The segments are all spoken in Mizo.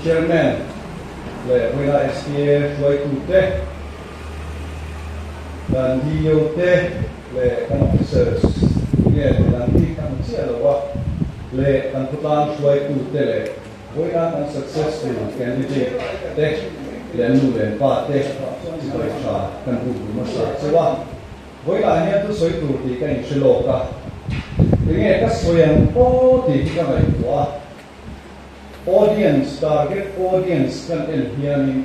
Chairman leh vawiina SPA hruaitute, kan DO te leh kan officers nge midang hi ka hmu chiah lo a, leh kan khawtlang hruaitute leh vawiina kan successful candidate te leh an nu leh an pa te chibai tha kan buk duh hmasa chauh a. Vawiinah hian thu sawi tur tih ka inhre lawk a, enge ka sawi ang aw tih hi ka ngaihtuah a. Audience, target audience kan en hianin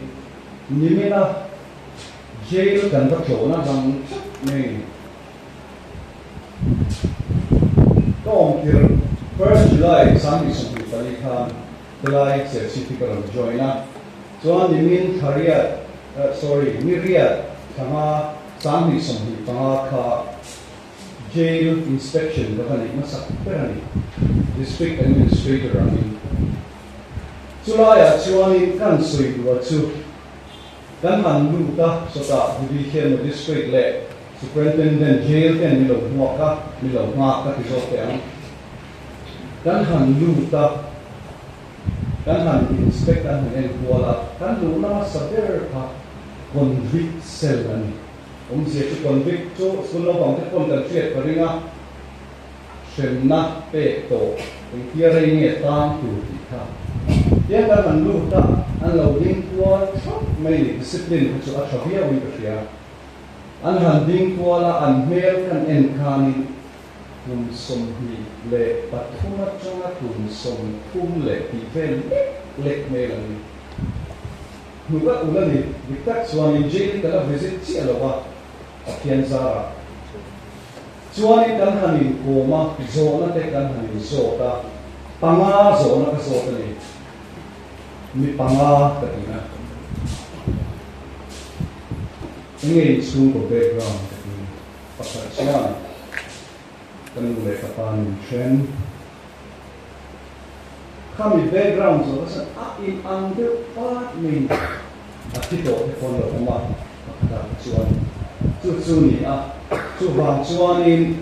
nimina jail kan va tlawhna dang tlat mai a ni. Ka awmtir first July 2024 khan helai Serchhip hi ka rawn join a, chuan nimin thariat, sorry, niriat thla nga 2025 kha Jail inspection ka va neih hmasak ber a ni, District Administrator angin. Chulaiah chuanin kan sawi duh chu kan han lut a, sawtah Judicial Magistrate leh Superintendent Jail ten mi lo hmuak a, mi lo nghak ka ti zawk teh ang. Kan han lut a, kan han inspect an han en kual a, kan luhna hmasa ber kha convict cell a ni. Awmzia chu convict chu school naupang te pawn kan hriat ka ring a, hremna pek tawh engtia rei nge tang tur tih kha. Tiang kan han lut a, an lo ding kual thap mai ni, discipline kha chu a tha viau in ka hria. An han ding kual a, an hmel kan en khanin kum 23 atanga kum 30 leh tih vel lek lek hmel an ni. Hnuk a ul a ni. Dik tak chuanin jail ka la visit chiah lo a, Pathian zarah. Chuanin kan han inkawm a, zawhna te kan han inzawt a, panga zawhna ka zawt a ni. Mi panga ka ti na. Enge inchhungkaw background ka ti. Pakhat chuan ka nu leh ka pa min then. Khami background zawh nasa a in ang deuh pat mai a thi tawh te pawh an lo awm a, pakhatah te chuan chu chu ni a, chuvang chuanin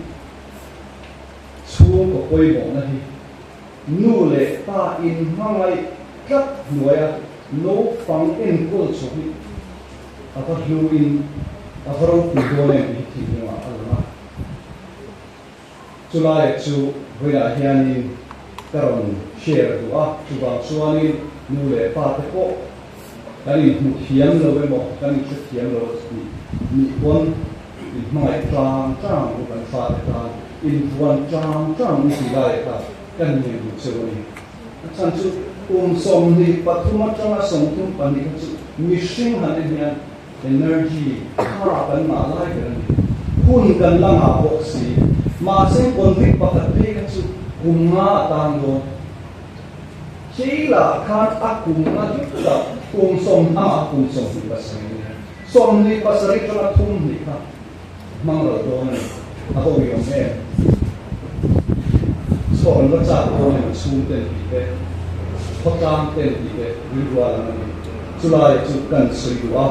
chhungkaw pawimawhna hi nu leh pa in hmangaih tlat hnuaia naupang enkawl chho hi a va hluin a va ropui dawn em tih hi thinlungah a lang a. Chulaiah chu vawiinah hianin ka rawn share duh a, chuvang chuanin nu leh pa te pawh kan inhmu thiam lo emaw, kan inhre thiam lo tih nih pawn inhmangaih tlang tlang u kan fate tan invuan tlang tlang u tih laiah kha kan ngen duh cheu a ni. A chhan chu kum 23 atanga 34 kha chu mihring han en hian Energy tha kan ngah lai ber a ni. Hun kan la ngah bawk si. Mahse convict pakhat phei kha chu kum nga a tang dawn. Jail-ah khan a kum nga dik tak kum sawmhna kum 27 a nia. 27 tanga thum hnih kha hmang lo dawn a ni. A va uiawm em? Chhuak an va chak dawn em? Chhung ten tih te, khawtlang ten tih te rilrual ang a ni. Chulai chu kan sawi duh a.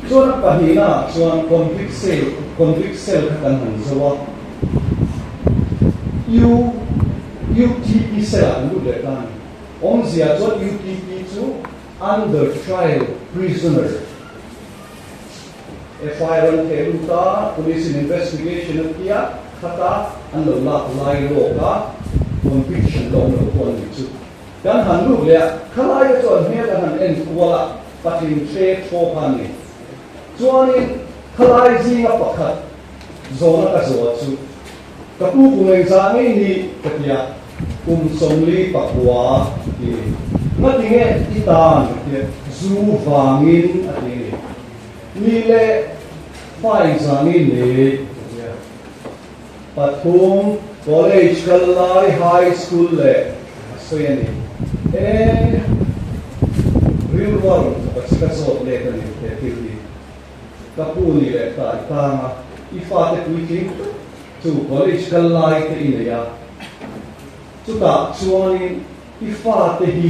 Chuan a pahnihna ah chuan convict cell, convict cell kha kan han zo a. U, UTP cell ah kan lut leh ta a ni. Awmzia chuan UTP chu under trial prisoner. FIR an theh lut a, police in investigation a tia, khata an lo lak lai lawk a, conviction la awm lo pawh an nih chu. Kan han lut leh a, khalaia chuan hmel kan han en kual a, patling hre thaw kha a ni. Chuanin khalai zinga pakhat zawhna ka zawh chu, Ka pu kum engzah ngei ni? ka ti a, Kum 49 ti a ni. Ngatinge i tan? ka ti a, Zu vangin a ti a ni. Ni leh fa engzah ngei nei? ka ti a. Pathum, college kal lai, high school leh a sawi a ni. E, rilru a rawn thawk a che ka zawt let a ni he thil hi. Ka pu ni leh ta i tang a, i fate puitling tak chu college kal lai te i nei a, chutah chuanin i fate hi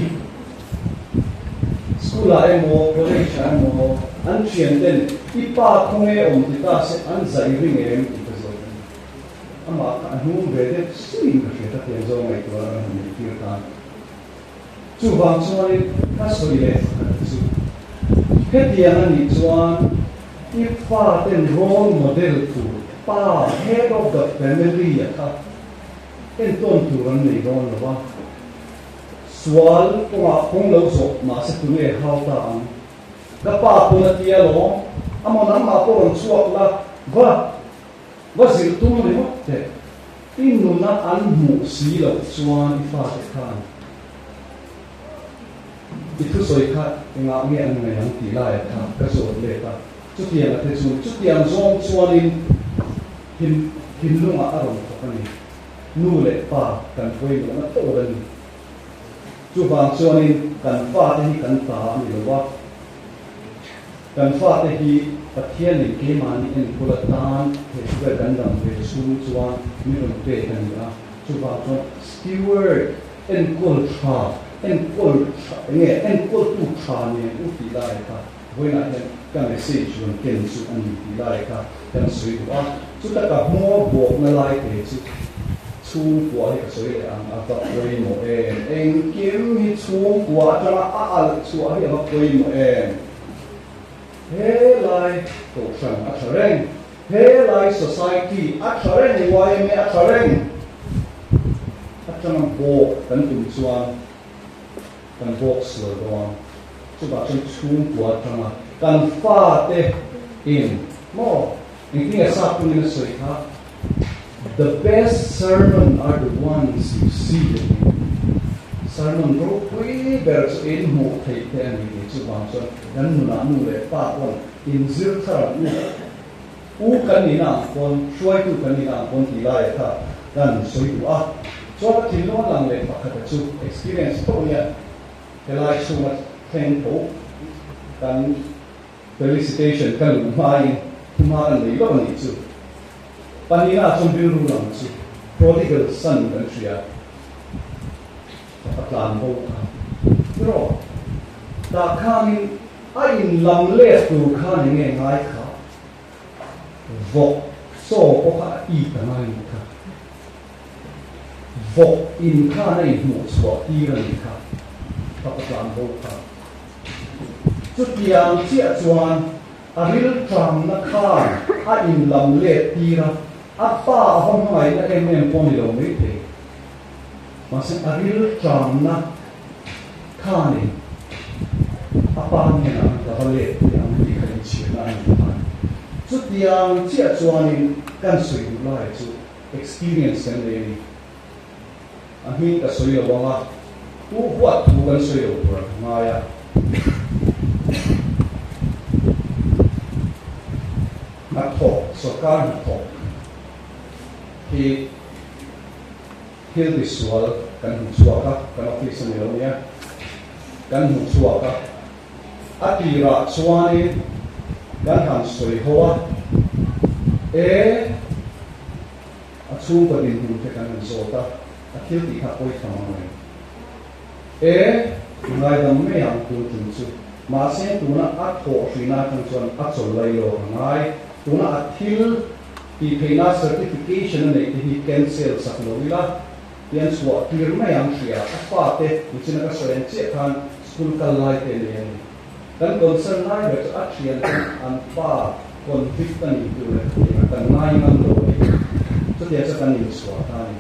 school ah emaw college ah emaw an thian ten i pa khawnge awm ti ta se an zai ring em tih ka zawt a ni. Amah kha a hnung ve deuh siin ka hria ka tiang zawng ngaihtuah a rawn han neih tir tan. Chuvang chuanin ka sawi leh pakhat chu, hetiang a nih chuan i faten role model tur pa, head of the family, a kha entawn tur an nei dawn lo a, sual kawngah kawng lo zawh mahse tunge hau ta ang? Ka pa pawn a tia lawm, amaw nangmah pawh rawn chhuak la, va va zir tum ringawt teh. I nuna an hmuh si loh chuan i fate khan i thusawi kha engah nge an ngaih ang tih laiah kha ka zawt let a. Chutiang a te chu chutiang zawng chuanin thin thinlungah a rawn thawk a ni. Nu leh pa kan pawimawhna tho a ni. Chuvang chuanin kan fate hi kan ta a ni lo a, kan fate hi Pathianin keimahni enkawl atan he khawvel kan dam ve chhung chuan min rawn pek a ni a. Chuvang chuan steward, enkawl tha, enkawl tha enge enkawltu tha nen u tih lai kha vawiinah hian ka message rawn ken chu a ni tih lai kha kan sawi duh a. Chuta ka hmawr bawkna lai te chu chhungkua hi ka sawi leh ang, a va pawimawh em? Engkim hi chhungkua atanga a alh chhuah hi a va pawimawh em? He lai kohhran a tha reng, he lai society a tha reng, yma a tha reng atanga bawk kan tum chuan kan bawk sual dawn. Chuvah chuan chhungkua atanga kan fate in maw? Engtin nge sap tungin a sawi kha? The best sermon are the ones you see a ti. Sermon ropui ber chu in hmuh theih te a ni tih chuvang chuan kan nunah nu leh pa pawn inzir thar ang u. U kan nihna ang pawn, hruaitu kan nihna ang pawn tih laiah kha kan sawi duh a. Chuan a thinlung a lang leh pakhata chu experience tho nia helai chhunga thleng tho kan Felicitation ka luh hmain thuma ka nei lawk a nih chu. Pahnihna chuan rilru lam chu prodigal son kan hria. Ka tlan bo kha. Tiraw? Tah khanin a in lam let tur khan eng nge ngai kha? Vawk chaw pawh kha a it a ngai nih kha. Vawk in khan a inhmuh chhuah tir a nih kha. Ka tlan bo kha. Chutiang chiah chuan a rilṭamna khan a inlam let tir a, a pa a va hmangaihna em em pawh ni lo maithei. Mahse a rilṭamna khanin a pa hnenah ka va let teh ang tih kha inchhirna a ni khan. Chutiang chiah chuanin kan sawi duh lai chu experience kan nei a ni. A hming ka sawi lo ang a, tu huat thu kan sawi lo tur a ka ngai a. Hnathawk, sorkar hnathawk hi thil tisual kan hmu chhuak a, kan office a ni lo nia, kan hmu chhuak a. A tirah chuanin kan han sawi ho a, e. A chhungkaw dinhmun te kan han zawt a, a thil tih kha pawi tham ang reng. E, ngaidam mai ang tun tum chu. Mahse tuna a thawh hrina atang chuan a chawl lai lawk a ngai. Tuna a thil tih theihna certification a neih te hi cancel sak lo ila, tian chhuah tir mai ang hria. A fate nichina ka sawi ang chiah khan school kal lai te nei a ni. Kan concern lai ber chu a thian ten an pa convict a nih tur leh khatiang a kan ngai ngam lo a ni. Chutiang chu kan inchhuah ta a ni.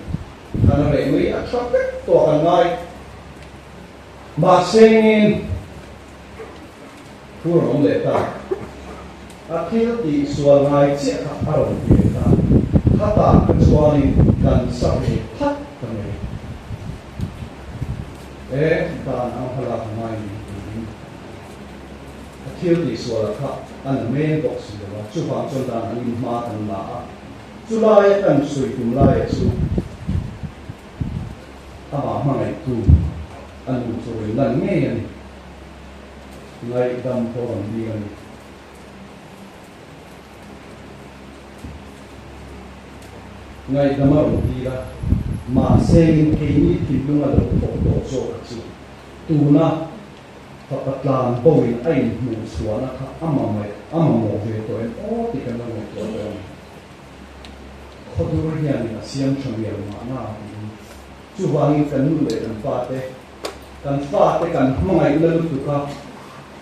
Kan reh mai a tha vek tawh kan ngai. Mahse ngin thu rawn awm leh ta. A thil tih sual ngai chiah kha a rawn ti leh ta. Khatah ka chuanin kan sa ve phat ta mai. E dan ang hmalak ngai ni tiin a thil tih sualah kha a na men bawk si lo a, chuvang chuan dan angin hma kan la a, chulaia kan sawi tum laia chu amah hmangaihtu a nu chu rawn lan ngei a ni, ngaihdam pawh rawn dil a ni. Ngaihdam a rawn dil a, mahse in keini thinlung a lo thawk tawh zawk a chu. Tuna fapa tlan bo in a inhmuh chhuahna kha a mamawh a mamawh ve tawh em aw tih kan lo ngaihtuah tawh a ni. Khawdur hianin a siam tha mial mahna tiin. Chuvangin kan nu leh kan pa te. Kan fate kan hmangaihna lutuk a,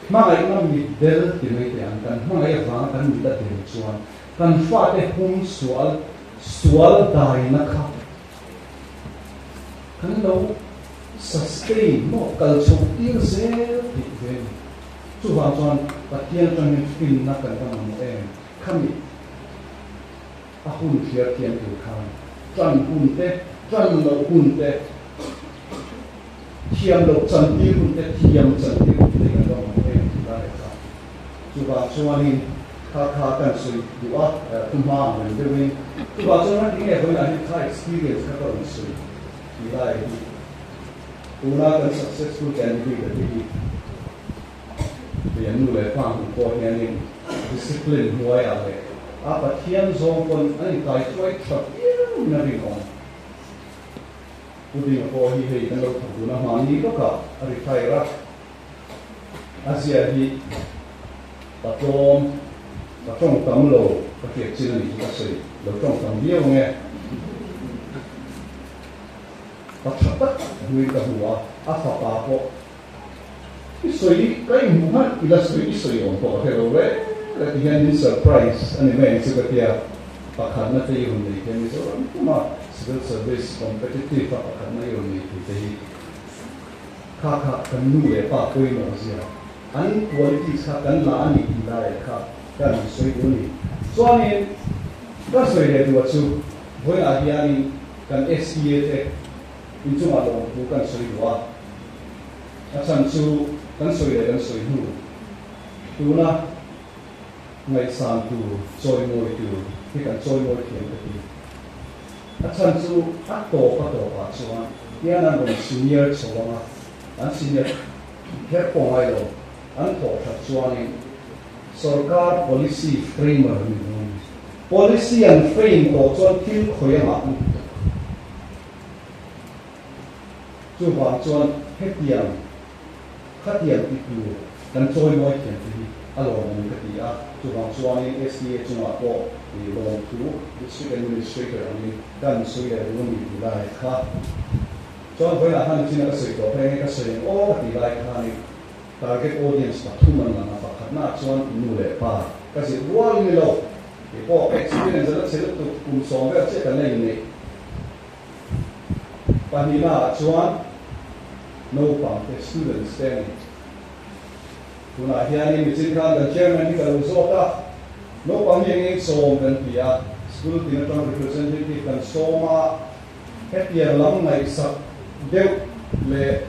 hmangaihna mitdel ti mai teh ang, kan hmangaih avanga kan mit a del chuan kan fate hum sual, sual daina kha kan lo sustain maw, kal chhoh tir zel theih ve a ni. Chuvang chuan Pathian atangin finna kan va mamawh em? Khami a hun thliar thiam tur khan tan hun te, tan loh hun te, thiam loh chantir hun te, thiam chantir hun te kan va mamawh em tih lai a kha. Chuvang chuanin kha kha kan sawi duh a, thu hma ang reng deuhin. Chuvang chuan a tinge vawiinah hian kha experience kha ka rawn sawi tih lai hi tuna kan successful candidate a te hi Hei an nu leh pa hmuh pawh hianin discipline hnuaiah leh a Pathian zawng pawn an inkaihruai tha viau in a rinawm. Pu Dinga pawh hi hei kan lo thawk dun a hmahni lawkah a retire a, a zia hi patlawm, ka tawng tam lo ka hriat chin a nih chu ka sawi lo tawng tam viau ang e. Pa tha tak hmuin ka hmu a, a fapa pawh I sawi ka inhmuh hman ila sawi i sawi awm pawh ka hre lo reng reng ti hian min surprise a ni mai ang chu ka tia. Pakhatna te i rawn nei thei a Mizoram puma civil service competitive a pakhatna i rawn nei thei te hi kha kha kan nu leh pa pawimawh zia an qualities kha kan la a ni tih lai kha ka rawn sawi duh a ni. Chuanin ka sawi leh duh a chu vawiinah hianin kan SPA te inchungah lawmthu kan sawi duh a. A chhan chu kan sawi leh kan sawi hnu tuna ngaihsan tur, chawimawi tur hi kan chawimawi thiam ka ti. A chhan chu a tawp a tawpah chuan hian an rawn senior chho ang a, an senior kher pawh ngai lo, an thawh that chuanin sorkar policy framer ni dawn. Policy an frame tawh chuan thil khawi angah an ti tawh. Chuvang chuan hetiang khatiang ti tur kan chawimawi thiam te hi a lawmawm ka ti a, chuvang chuanin SDA chungah pawh i lawmthu District Administrator angin kan sawi leh duh a ni tih lai kha chuan vawiinah khan nichin a ka sawi tawh kha enge ka sawi ang aw ka tih lai khanin target audience pathum an lang a, pakhatnaah chuan nu leh pa ka zirh rual ni lo, keipawh ka experience a la chhe lutuk kum sawm vel chiah kan la inneih. Pahnihna ah chuan naupang te, students te a ni. Tunah hianin michin khan kan chairman hi ka lo zawt a, naupang hi eng eng sawm kan ti a, school tin atang representative kan sawm a, hetiang lam ngaihsak deuh leh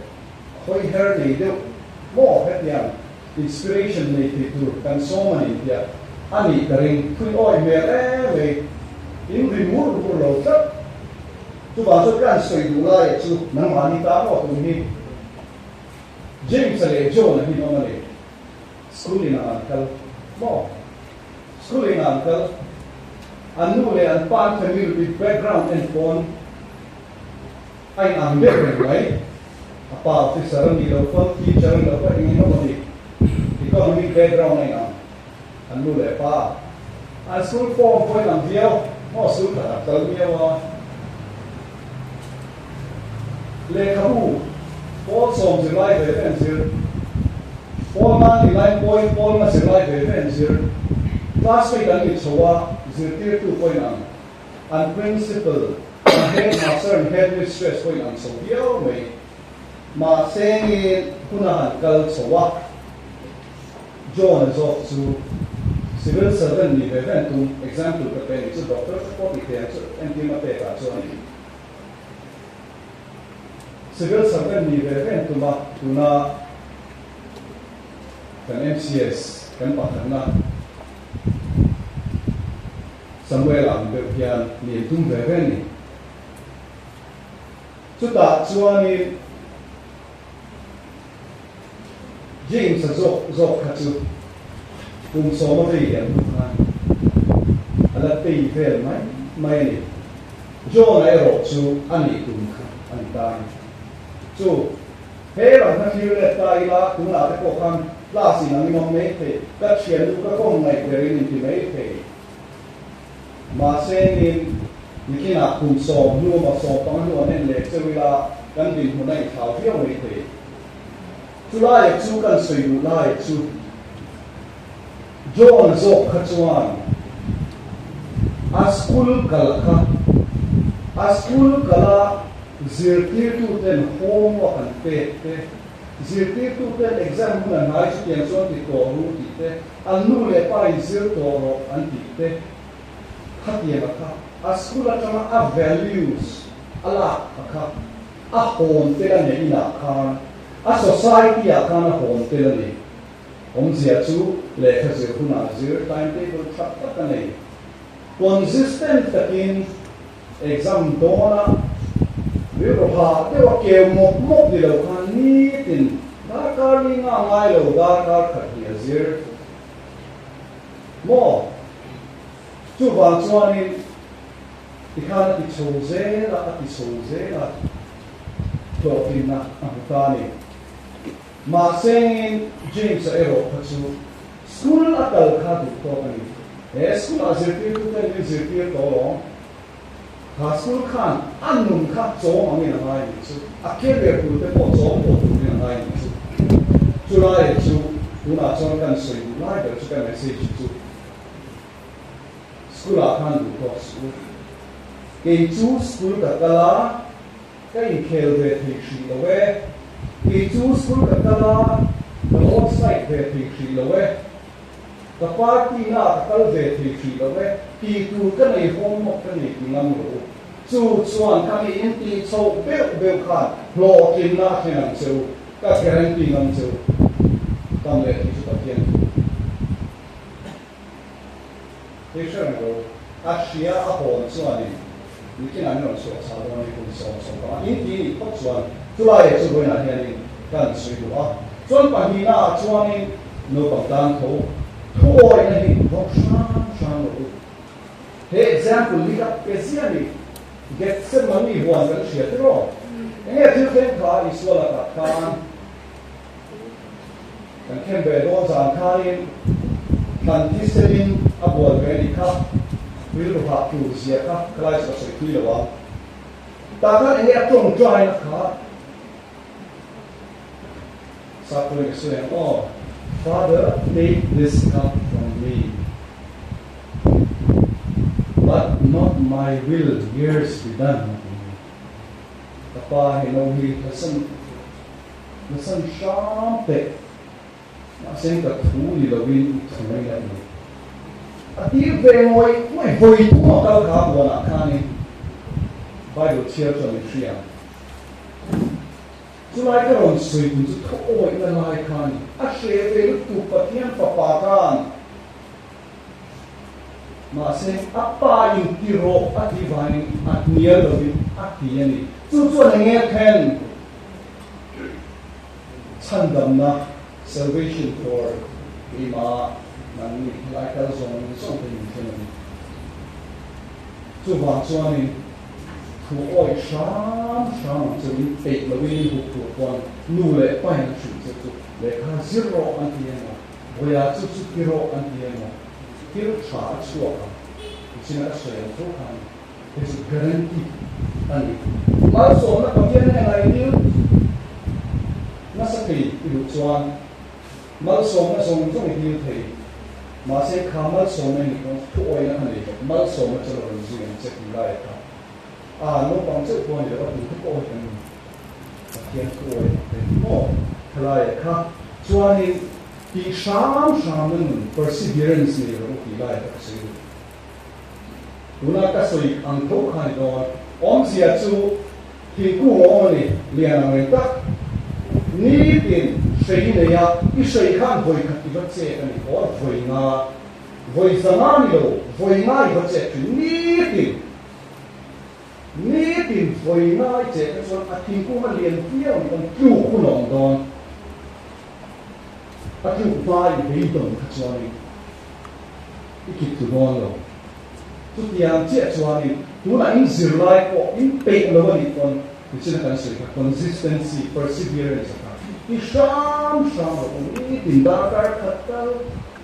hawi her nei deuh maw hetiang inspiration nei thei tur kan sawm a ni tia a nih ka ring thui awi hmel em mai, in ri mur mur lo tlat. Chuvang chuan ka han sawi duh laiah chu nangmahni ta maw tun hi James-a leh John-a hi an awm a ni. School inah an kal maw? School inah an kal. An nu leh an pa an family background en pawn A in ang deuh reng mai. A pa officer a nih loh pawn teacher a nih loh pawh eng emaw a ni. Economic background a in ang. An nu leh pa. An school form pawh a in ang viau. Maw school khat ah kal miau a. Lehkhabu pawl sawm zirlai ve ve an zir. Pawl nan ni lai pawhin pawl nga zirlai ve ve an zir. Classmate an ni chho a, zirtirtu pawh a in ang. An principal, an headmaster, an headmistress pawhin an chho viau mai. Mahse ngin hun a han kal chho a, John-a zawk chu civil servant ni ve ve an tum, example ka pe ni chu doctor te pawh ti thei ang chu entirna pekah chuan civil servant ni ve ve an tum a, tuna kan MCS kan pakhatna, Samuel ang deuh hian mi an tum ve ve a ni. Chutah chuanin James-a zawk zawk kha chu kum sawma vei liam hnu khan a la tei vel mai mai a ni. John-a erawh chu a nih tum kha a ni ta a ni. Chu he ram kha thlir let ta ila tunah te pawh khan class in ang inawm mai thei, ka thiannu ka kawm ngaih berin inti mai thei. Mahse nin nikinah kum sawm hnu emaw 15 hnu an en leh cheu ila kan dinhmun a inthlau viau mai thei. Chulaia chu kan sawi duh laia chu John zawk kha chuan a school kal kha a school kala zirtirtuten homework an pek te, zirtirtuten exam hun a hnai chutiang chuan ti tawh ru tih te, an nu leh pa in zir tawh rawh an tih te, khatiang a kha a school atanga a values a lak a kha a hawn tel a neih inah khan a society ah khan a hawn tel a ni. Awmzia chu lehkha zir hunah zir timetable tha tak a nei. Consistent takin exam dawnah rilru hah deuh a keu mawp mawp ni lo khan nitin darkar li nga ngai lo darkar khat hi a zir maw? Chuvang chuanin tikhan a ti chho zel a, a ti chho zel a, hlawhtlinna a hmu ta a ni. Mahsengin James-a erawh kha chu school a kal kha duh tawk a ni. He school-ah zirtirtuten min zirtir tawh alawm. Kha school khan a nun kha chawm angin a ngai nih chu. A career tur te pawh chawm tawh turin a ngai nih chu. Chulai chu tunah chuan kan sawi duh lai ber chu ka message chu school-ah khan duh tawk suh u. Kei chu school ka kal a. Ka inkhel ve thei hrih lo e. Kei chu school ka kal a, ka road side ve thei hrih lo e. Ka party na ah ka kal ve thei hrih lo e. Tih tur ka nei homework ka nei ti ngam lo u. Chu chuan ka mi in tih chhoh beuh beuh khan hlawhtlinna a thlen ang che u. Ka guarantee ngam che u. Tam leh tih chu Pathian thu. Hei hre reng lo, a hria a hawn chuanin nikinah min rawn chhuah chah dawn a ni kum 75 in ti nih phawt chuan chulaiah chu vawiinah hianin kan sawi duh a, chuan pahnihna ah chuanin naupang tan tho thuawihna hi vawk hrang hrang lo u. He example hi ka pe ziah a ni, Gethsemane huan kan hria tiraw? Enge thil thleng kha Isua lakah khan Kan khem ve dawn zan khanin thlan thisenin a bual ve a nih kha, rilru hah tur zia kha ka lai chu ka sawi thui lo ang. Tah khan enge a tawngtaina kha Sakhaw in ka sawi ang aw, Father take this cup from me, but not my will yours be done a ti a ni. Ka pa hei no hi hlasan Nasan hram teh, mahse ka thu ni lovin i thu mai la ni. A tir ve ngawih ngawih vawi thum a kal kha buanah khanin Bible chhiar chuan min hria ang. Chulai ka rawn sawi tum chu thu awihna lai kha a ni. A hre ve lutuk Pathian fapa khan. Mahse, a pa in ti rawh a tih vangin a hnial lovin a ti a ni. Chu chuan eng nge then? Chhandamna, salvation for, keimah nangni helai kal zawng zawng te min thlen a ni. Chuvang chuanin thu awih hram hram ang cheu in peih lovin in hup tur pawn nu leh pa in an hrilh cheu chu lehkha zir rawh an ti emaw, Vawiah chu chu ti rawh an ti emaw, thil tha a chhuak ang tichin a sawi ang tho khan hei chu guarantee a ni. Malsawmna Pathian hnenah i dil nasa thei i duh chuan malsawmna zawng zawng i dil thei. Mahse kha malsawmna i nih pawn thu awihna kha nei bawk. Malsawmna chu lo rawn zui ang che tih lai kha a naupang chauh pawh a ni lo, a tute pawh hi kan ni. Pathian thu awihna te maw khalaiah kha chuanin tih hram hramna nun perseverance nei rawh u tih lai kha ka sawi duh. Tuna ka sawi ang tho kha ni dawn. Awmzia chu thingkung a awm a ni, lian ang reng tak. Nitin hrei nei a, i hrei khan vawi khat i va chek a ni or vawi nga, vawi zanga ni lo, vawi nga i va chek thin nitin. Nitin vawi ngai che kha chuan a thingkung a lian viau ang kan tluk hun a awm dawn. A tluk hma i beidawng kha chuanin i kip tu dawn lo. Chutiang chiah chuanin tunah in zirlai pawh in peih lo a nih pawn nichin a kan sawi kha consistency, perseverance a kha i hram hram rawh u. Nitin darkar khat tal,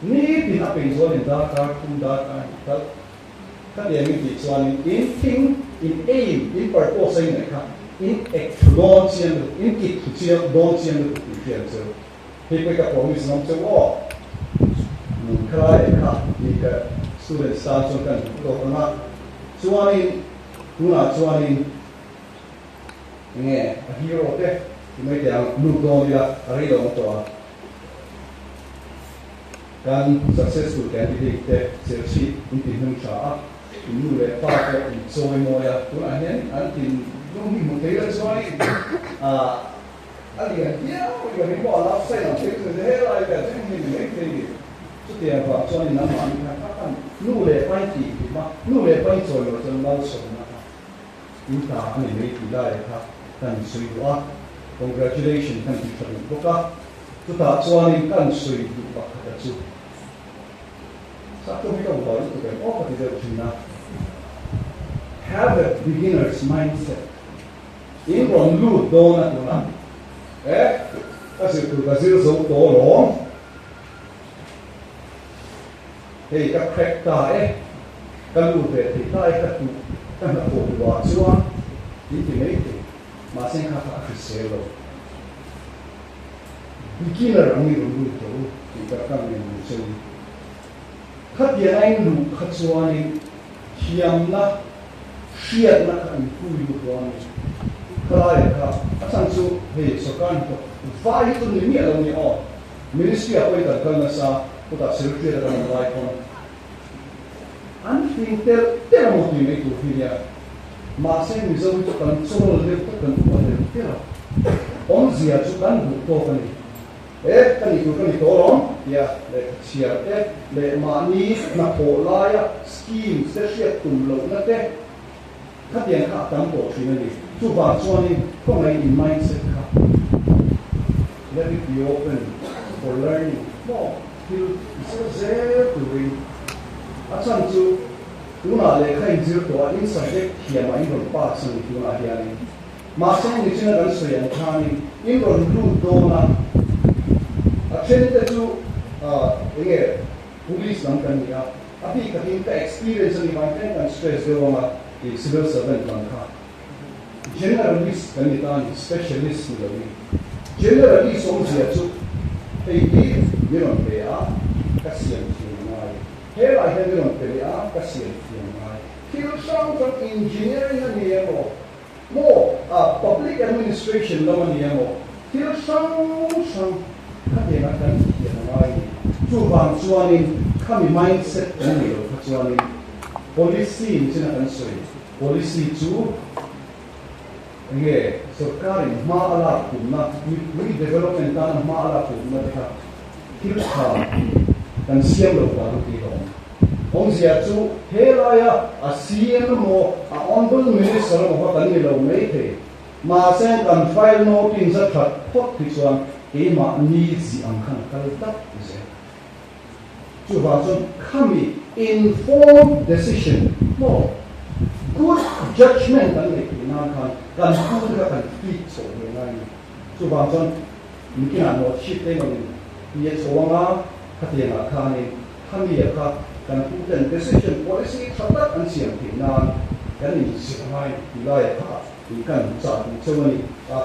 nitin a peih zualin darkar thum darkar hnih tal. Khatiang i tih chuanin in thing, in aim, in purpose a inneih kha. In ek thu dawn chiang lutuk, in kit thu chiang dawn chiang lutuk tih hriat chu hei pawh ka promise ngam cheu aw. Khalai leh kha tih ka students tan chuan kan duh tawk ang a, chuanin tunah chuanin enge a hero te ti mai teh ang lut dawn ila a rei lo ang tawh a. Kan successful candidate te Serchhip in ti hming tha a, in nu leh pa pawh in chawi mawi a, tunah hian an tin lung hi hmu thei la chuanin ah a lian viau i ka ring pawh a love sign ang thei chu ni helai vel chu hemi ni mai thei ni. Chutiang vang chuanin nangmahni khan kha khan nu leh pa in tih hlim a, nu leh pa in chawi loh chuan malsawmna kha in ta a ni mai tih lai kha kan sawi duh a, congratulation kan ti tha duh bawk a. Chutah chuanin kan sawi duh pakhata chu Sakhaw hi ka uar lutuk em aw ka ti deuh thin a, Have a beginner's mindset, in rawn lut dawn a tunah e ka zir tur ka zir zo tawh alawm, hei ka crack ta e, ka lut ve thei ta e ka tuh ka hnathawh duhah chuan in ti mai thei, mahse kha kha a hrisel lo. Beginner ang i rawn lut tawh u tih ka ka ngen ang che u. Khatiang a in luh kha chuanin thiamna, hriatna kha in hui lut dawn a ni. Khalaiah kha a chhan chu hei sorkar hnathawk vai hi chu ni miah lo ni aw. Ministry ah pawhin kan kal nasa, chutah secretariat a kan awm lai pawn an fing telh telh a maw tih mai tur hi nia. Mahse Mizo hi chu kan chawl deuh tak kan upa deuh deuh a, awmzia chu kan duh tawk a ni. E, ka nih tur ka ni tawh alawm tia lehkha chhiar te leh mahni hnathawh laia schemes te hriat tum lohna te khatiang kha a tam tawh thin a ni. Chuvang chuanin khawngaih in mindset kha let it be open for learning maw thil zir zel turin a chhan chu Tunah lehkha in zir tawh a, in subject thiamah in rawn pass a ni tunah hianin. Mahse nichina kan sawi ang khanin in rawn lut dawn a, a then te chu enge police lam kan ni a, a bik takin ka experience a ni vang hian kan stress deuh ang a, i civil servant lam kha generalist kan ni ta a ni, specialist ni lovin. Generalist awmzia chu hei hi min rawn pe a, ka siam thiam a ngai. Helai hian min rawn pe leh a, ka siam thiam ngai. Thil hrang hrang engineering a ni emaw, maw public administration lam a ni emaw, thil hrang hrang khatianga kan thiam a ngai ni. Chuvang chuanin khami mindset kan nei lo kha chuanin policy ni china kan sawi, policy chu enge sorkarin hma a lak tumna, mipui development tana hma a lak tumna te kha Thil tha kan siam lo vang tih a awm. Awmzia chu he laia a CM emaw a Honourable Minister emaw kha kan ni lo mai thei. Mahse kan file note-in za that phawt hi chuan keimahni zih ang khan a kal dat zel. Chuvang chuan khami informed decision maw good judgement kan neih theih nan khan kan pu te kha kan feed chhoh ve ngai a ni. Chuvang chuan Nikinah note sheet te rawn in ti chho anga khatiangah khanin khami-a kha kan puten decision policy tha tak an siam theih nan kan inzir ngai tih laia kha tih kan chah duh cheu a ni.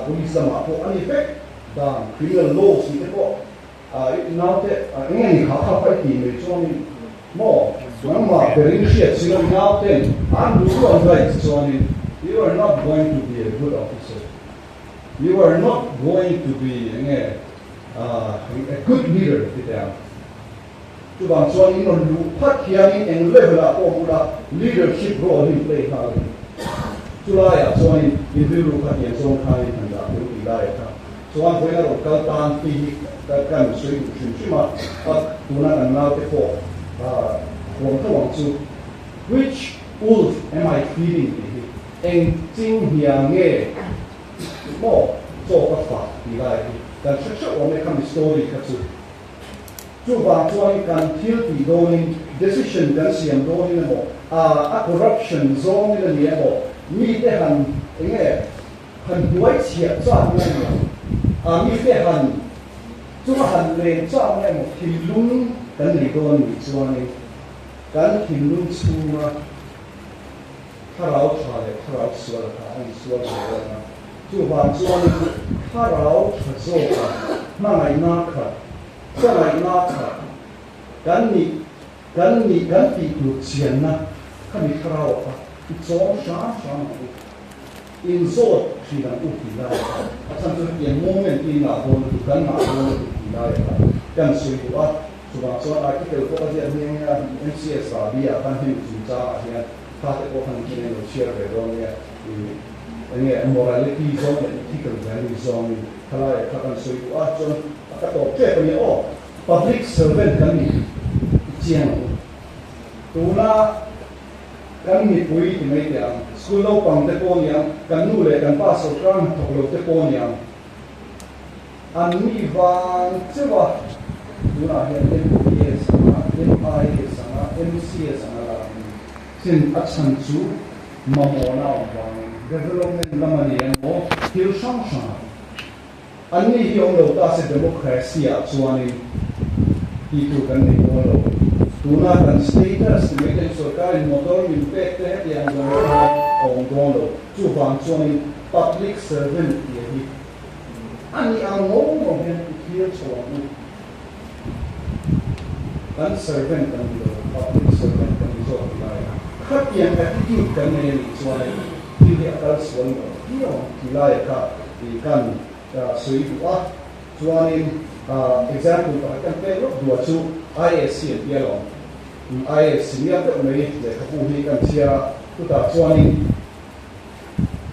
Police lamah pawh a ni vek dan criminal laws tih te pawh naute eng nge ni kha kha kha i tih mai chuanin maw nangmah berin hriat si lo nauten an duh duh an ngaih chuanin you are not going to be a good officer. You are not going to be enge a good leader ti teh ang. Chuvang chuan in rawn luh phat hianin eng level ah pawh awm ula leadership role hi in play nghal a ni. Chulaiah chuanin in rilru kha tiang zawng khanin han dah tel tih laiah kha chuan vawiin a rawn kal tan tih hi kan sawi duh hrim hrim a, tuna kan naute pawh huam tho ang chu. Which wolf am I feeding tih hi Eng ching hniam nge maw chaw ka fah tih lai hi kan hre theuh awm e khami story kha chu. Chuvang chuanin kan thil tih dawnin decision kan siam dawnin emaw a corruption zawngin a ni emaw mite han eng nge han hnuai chhiah chak na emaw a mite han chunga han len chak na emaw thinlung kan nei dawn nih chuanin kan thinlung chhunga Thlarau tha leh thlarau sual kha a insual ve dawn a. Chuvang chuanin thlarau tha zawka hmangaihna khat, hmangaihna khat kan nih kan nih kan tih tur chianna khami thlarau kha i chawm hram hram ang u. Inzawt thin ang u tih lai kha a chhan chu hetiang moment hi ngah dawn lutuk kan ngah dawn lutuk tih lai kha kan sawi duh a. Chuvang chuan article pawh a ziak nghe nghe a, MCS Rahbi ah khan hemi chungchangah hian fate pawh khan engtin eng lo chhiar ve dawn nge ih enge morality zawng leh ethical value zawngin khalaiah kha kan sawi duh a, chuan a ka tawp tep a nia aw. Public servant kan nih i chiang ang u. Tuna kan mipui ti mai teh ang, school naupang te pawh niang, kan nu leh kan pa sawrkar hnathawk lo te pawh niang, An ni vang cheuh a, tunah hian MPS anga, MIS anga, MCS anga lak a ni. Chin a chhan chu mamawhna awm vangin development lam a ni emaw thil hrang hrang a. An ni hi awm lo ta se democracy ah chuanin tih tur kan nei dawn lo. Tuna kan status ti mai ten sorkarin motor min pek te hetiang zawng zawng hi a awm dawn lo. Chuvang chuanin public servant tih hi A nih ang ngawng ngawng hian i thlir chho ang u. Kan servant kan ni lo, public servant kan ni zawk ti lai a. Khatiang attitude kan nei a nih chuan thil hi a kal sual lo viau ang ti lai a kha i kan sawi duh a. Chuanin example pakhat kan pek lawk duh a chu IASC an tia lawm. IASC mial deuh mai lehkhabu hi kan chhiar a, chutah chuanin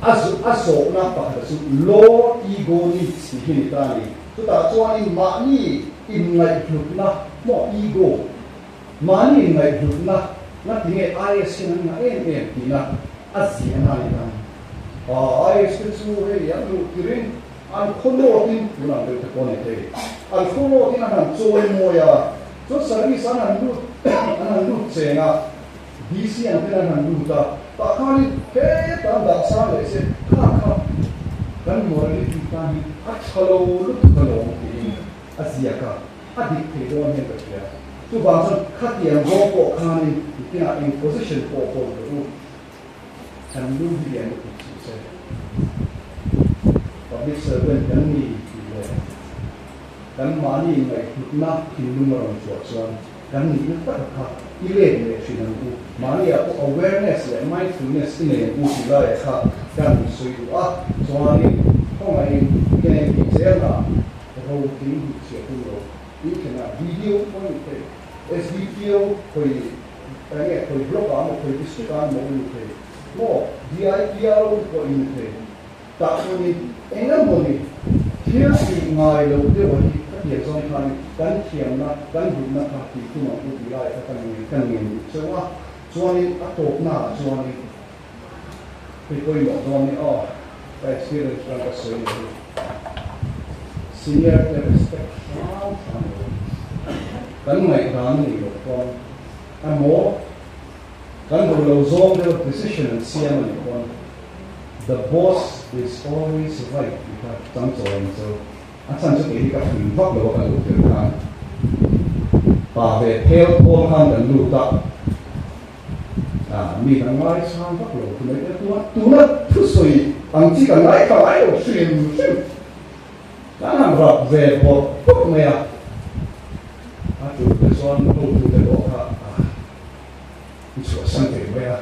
A a zawhna pakhat chu Low ego needs tih hi ni ta a ni. Chutah chuanin mahni inngaihhlutna maw ego, mahni inngaihhlutna ngatinge IS hian an ngah em em tihna a ziahna a ni ta a ni. Aa IS te chu hei an luh tirin an khawlawtin, tunah deuh te pawh a ni thei, an khawlawtin an han chawi mawi a, chuan service an han lut an han lut cheng a, DC ang ten an han lut a, tah khanin hetah an dah sang leh se kha kha kan morality tan hi a tha lo lutuk alawm tiin a ziak a, a dik thei dawn hian ka hria. Chuvang chuan khatiang zawng pawh khanin nikinah eng position pawh hold rawh u, kan lu hi lian lutuk suh se. Public servant kan ni tih leh kan mahni ngaihhlutna thinlung a rawn chhuah chuan, Kan nihna tak kha i let leh thin ang u. Mahniah pawh awareness leh mindfulness i nei ang u tih laiah kha kan sawi duh a, chuanin khawngaihin kene tih zelna ro tling hmuh chhiah tum lo in thlenah video pawh a ni thei, SDPO khawi enge khawi block ah emaw khawi district ah emaw i ni thei maw DIPRO te pawh i ni thei. Tah chuanin eng emaw ni thil tih ngai lo deuh a hi ka tiang zawng khanin kan thiamna, kan hutna kha tih tum ang u tih lai kha ka ngen ka ngen duh cheu a. Chuanin a tawpnaah chuanin hei pawimawh dawn ni aw, ka experience atang ka sawi leh hi. Senior te respect hram hram lo. Kan ngaihdan a nih loh pawn emaw Kan duh lo zawng deuh decision an siam a nih pawn the boss is always right tih kha chang chawi ang chu. A chhan chu kei hi ka fing vak lo a ka luh tir khan pa ve phel thawl khan kan lut a, ah mi kan ngaisang vak lo ti mai te tuna tuna thusawi ang chi ka ngaithla ngai lo hrim hrim. Kan han rap ve bawrh bawrh mai a, a tul te chuan hotute pawh kha i chhuahsan ve mai a,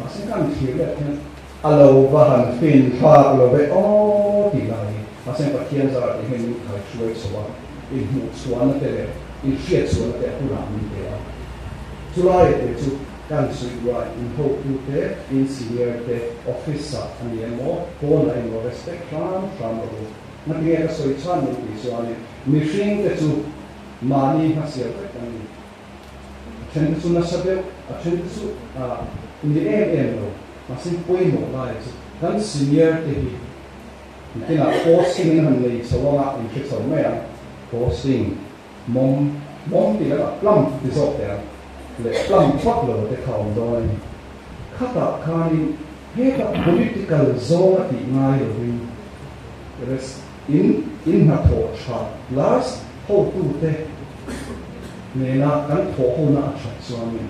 mahse kan thlir let hian a lo va han fin thlak lo ve aw tih lai hi, mahse Pathian zarah tih hian min khai hruai chho a, inhmuh chhuahna te leh inhriat chhuahna te a hunah min pe a, chulai te chu kan suihruai inhotute, in senior te, office ah a ni emaw, pawnah emaw respect hram hram rawh u. Ngatinge ka sawi chhan min tih chuanin mihring te chu mahni hmasial vek an ni. A then te chu nasa deuh, a then te chu ni em em lo, mahse pawimawh lai chu kan senior te hi nikinah posting an han nei chho anga in hre chho mai ang, posting mawm mawm tih lakah plum ti zawk teh ang leh plum vak lo te kha awm dawn a ni. Khatah khanin heta political zawng a tih ngai lovin res in in hnathawh tha plus hotute nena kan thawhhona a that chuanin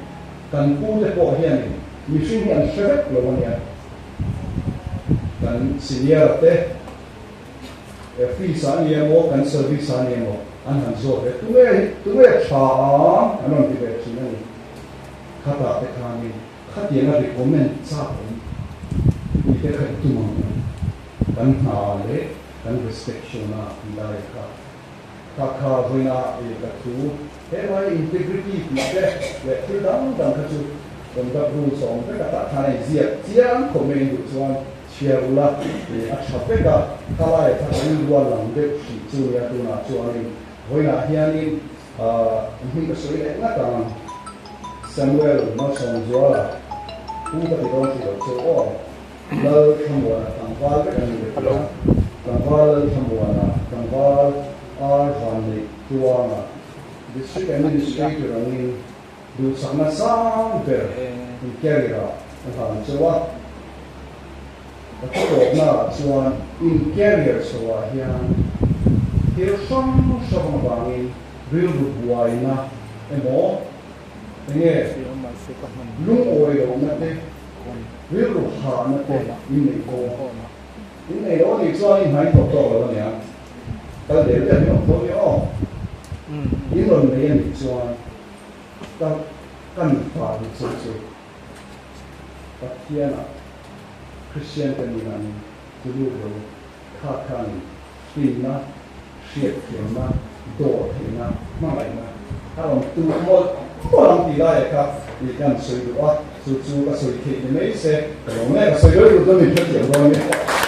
kan pute pawh hianin mihring hi an hre vek lo a nia. kan senior te fees ah a ni emaw kan service ah a ni emaw an han zawt ve tunge tunge tha ang an rawn ti ve thin a ni. Khatah te khanin khatianga recommend chak awm tih te kha i tum ang u. Kan hna leh kan respect show na tih lai kha kha kha vawiina i ka thu helai integrity tih te leh thil dang dang kha chu conduct rules a awm vek a tah khan a inziak chiang khawp mai in duh chuan chhiar ula i a tha vek a khalai kha ka rilru a lang deuh hrih chu nia tunah chuanin vawiinah hianin An hming ka sawi leh ngat ang. Samuel Malsawmzuala pu ka ti dawn tih loh chu aw. Lal Thlamuana tlangval vek an ni ve tih a. Tlangval Lal Thlamuana, tlangval Ar Vanneih Tluanga, District Administrator angin duhsakna sang ber in carrier ah a hlan cheu a. Ka thutawpna ah chuan in carrier chho ah hian thil hrang hrang avangin rilru buaina emaw enge lungawi lohna te, rilru hahna te in neih dawn. In nei lo anih chuan in hnaih thawk tawk lo ania, kal der der hi awm tho nia aw. In rawn nei anih chuan ka ka mipa duh chu chu. Pathianah Kristian ka nih angin tulu lo kha khanin finna, hriatthiamna, dawhtheihna, hmangaihna a rawn tu mawlh mawlh ang tih laiah kha i kan sawi duh a, chu chu ka sawi theih ni mai se ka lo nge ka sawi dawi duh chuan min hrethiam dawn a ni.